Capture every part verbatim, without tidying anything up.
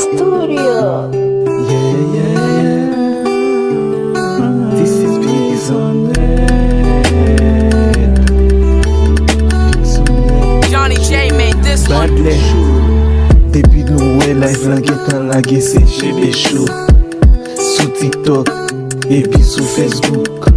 Studio. Yeah, yeah, yeah. This is Biggs on it. Biggs on it. Johnny J made this one. Badlè. Depi nou wè live lan gentan lage, se J B Show. Sou TikTok epi sou Facebook.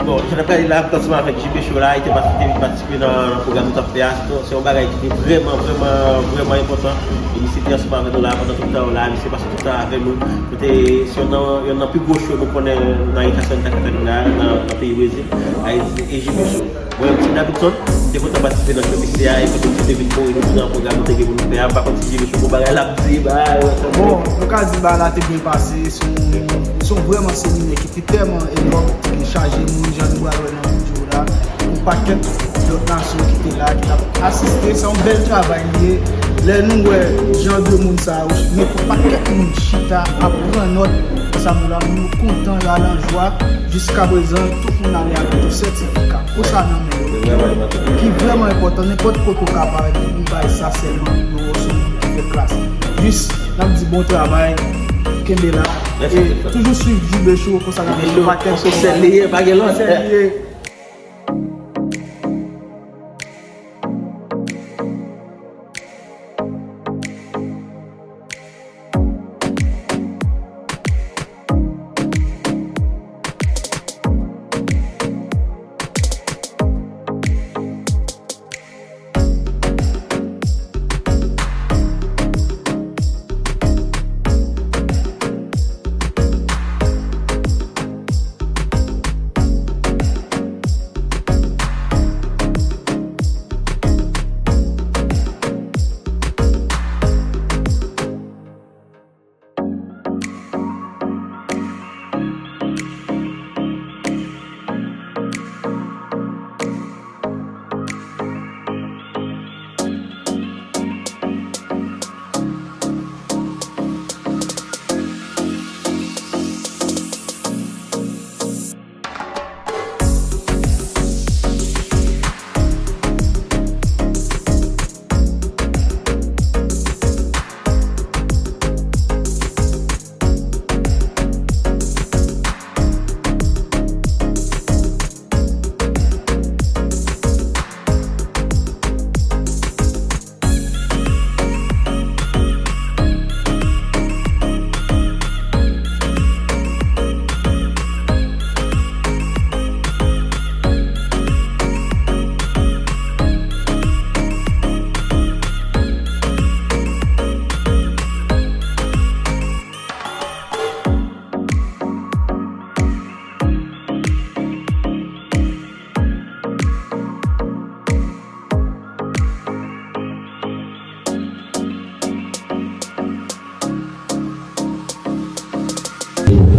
Bon, jan n ap gade la, m t ansanm avèk J B Show la, li te pati- te vin patisipe nan, nan pwogram nou t ap fè a. Se, se yon bagay ki te vrèman, vrèman, vrèman enpòtan. E misye te ansanm avèk nou la pandan tout tan la, misye pase tout tan avèk nou. Nou te, se youn nan, youn nan pi gwo show nou konnen nan Eta Santa Catarina, nan, nan peyi Brezil. A, e, e J B Show. Mwen menm, se Davidson, m te kontan patisipe nan show misye a, e kote misye te vin kore nou nan pwogram nou te gen pou nou fè a. M pa konn si J B Show gon bagay l ap di, ba, wè, sa. Bon, nou ka di bagay la te byen pase, se yon, se yon vrèman seminè ki te tèlman enòm, ki te chaje moun, jan nou pral wè nan videyo la. Yon pakèt lòt nasyon ki te la, ki t ap asiste. Se yon bèl travay li ye. Lè nou wè jan de moun sa yo, met yon pakèt moun chita ap pran nòt ansanm la, nou kontan, yo al an jwa. Jiskaprezan, tout moun ale avèk yon sètifika. Konsa nan men yo. Ki vrèman enpòtan, nenpòt kote w ka parèt, ou bay sa sèlman, yo wè w se yon moun ki fè klas. Jis, n ap di bon travay, kenbe la. E toujou swiv J B Show, konsa n ap gen yon pakèt. Sèl li ye, pa gen lòt. Sèl li ye.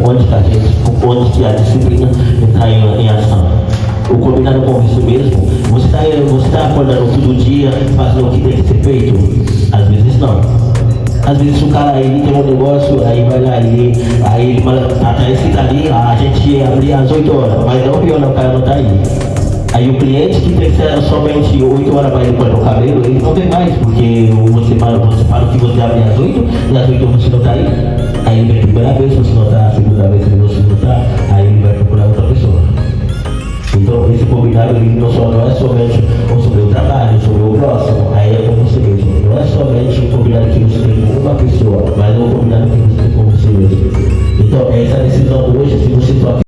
Onde que a gente, onde que a disciplina está em, em ação. O combinado com isso mesmo, você está, você está acordando todo dia fazendo o que tem que ser feito. Às vezes não. Às vezes o cara ele tem um negócio, aí vai lá, ele, aí ele manda, tá, tá escrito ali, a gente abrir às oito horas, mas não pior, não, o cara não tá aí. Aí o cliente que tem somente oito horas para ele cortar o cabelo, ele não vem mais, porque você, você fala que você abre às oito e às oito você não tá aí. Aí ele vem primeira vez, você não tá, a segunda vez você não tá, aí ele vai procurar outra pessoa. Então, esse combinado ele não, só, não é somente sobre o trabalho, sobre o próximo, aí é com você mesmo. Não é somente um combinado que você tem com uma pessoa, mas é um combinado que você tem com você mesmo. Então, essa decisão hoje, se você só